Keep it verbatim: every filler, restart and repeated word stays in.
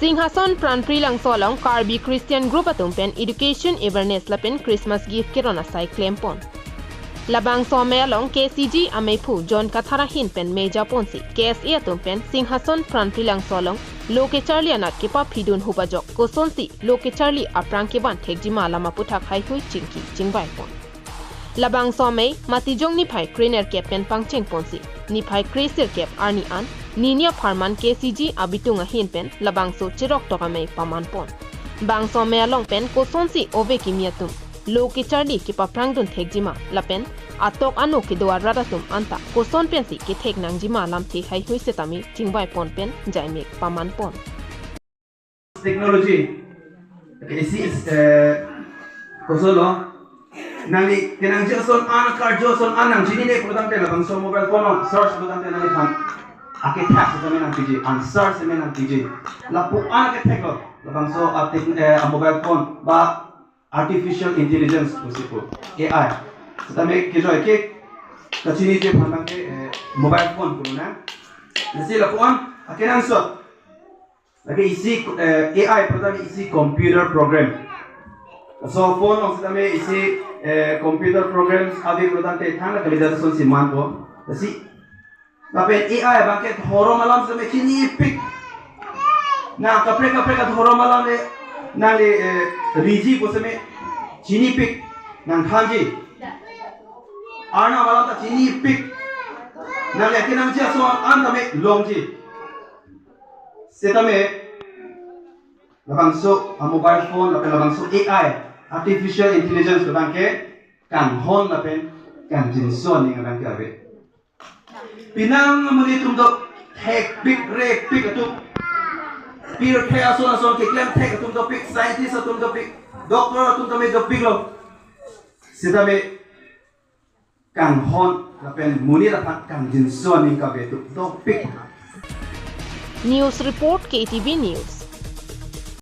Singhason Pranpri Langso along Karbi Christian Group atum pen education awareness lapen Christmas gift keron asai klempon. Labangso amei along K C G ameiphu John Kathar ahin pen mejaponsi K S A atum pen Singhason Pranpri Langso along lo kecharli anat kepaphidun hup ajok kosonsi lo kecharli aphrang kevan thekjima alam aputhak haihui chingki chingvaipon. Labangso amei Matijong niphai krenerkep pen pangchengponsi niphai kresirkep arni an nini apharman K C G abitung ahin pen labangso cheroktok amei pamanpon. Bangso amei along pen kosonsi ove kimi atum lo kecharli kepaphrangdun thekjima lapen atok ano kedo arat atum anta koson pensi kethek nangjima alamthe haihui setame chingvaipon pen jaimek pamanpon. Technology. Okay, isi, eh, kosonlo. Nangli kenangji ason an, karju ason an nangchinine pulotangte labangso mobile phone along search pulotangte nangliphan akethak setame nangpiji, answer setame nangpiji. Lapu-an akethaklo labangso a tech, eh, a mobile phone ba artificial intelligence pusi pu, A I. Setame kejoike kachiniji aphan abangke, eh, mobile phone pulo na. Lasi lapu-an akenangsot lake isi, eh, A I pulotangte isi computer program. So phone along setame isi, eh, computer programs ave pulotangte thangnat kalidet asonsi manpo. Lasi lapen A I abangke dhorom alam setame chinipik. Nang kaprek kaprek adhorom alam le nangli, eh, riji pu setame chinipik nangthanji. Arnam alam ta chinipik. Nangli akenangji ason an tame longji. Setame labangso a mobile phone lapen labangso A I, artificial intelligence abangke kanghon lapen kangjinso aning abangke ave. Penang amonit atum dopikpik, repik atum. Pirthe ason ason keklem thek atum dopik, scientist atum dopik, doctor atum tame dopiklo. Setame kanghon lapen monit aphan kangjinso aning kave atum dopik. News report, K T V News.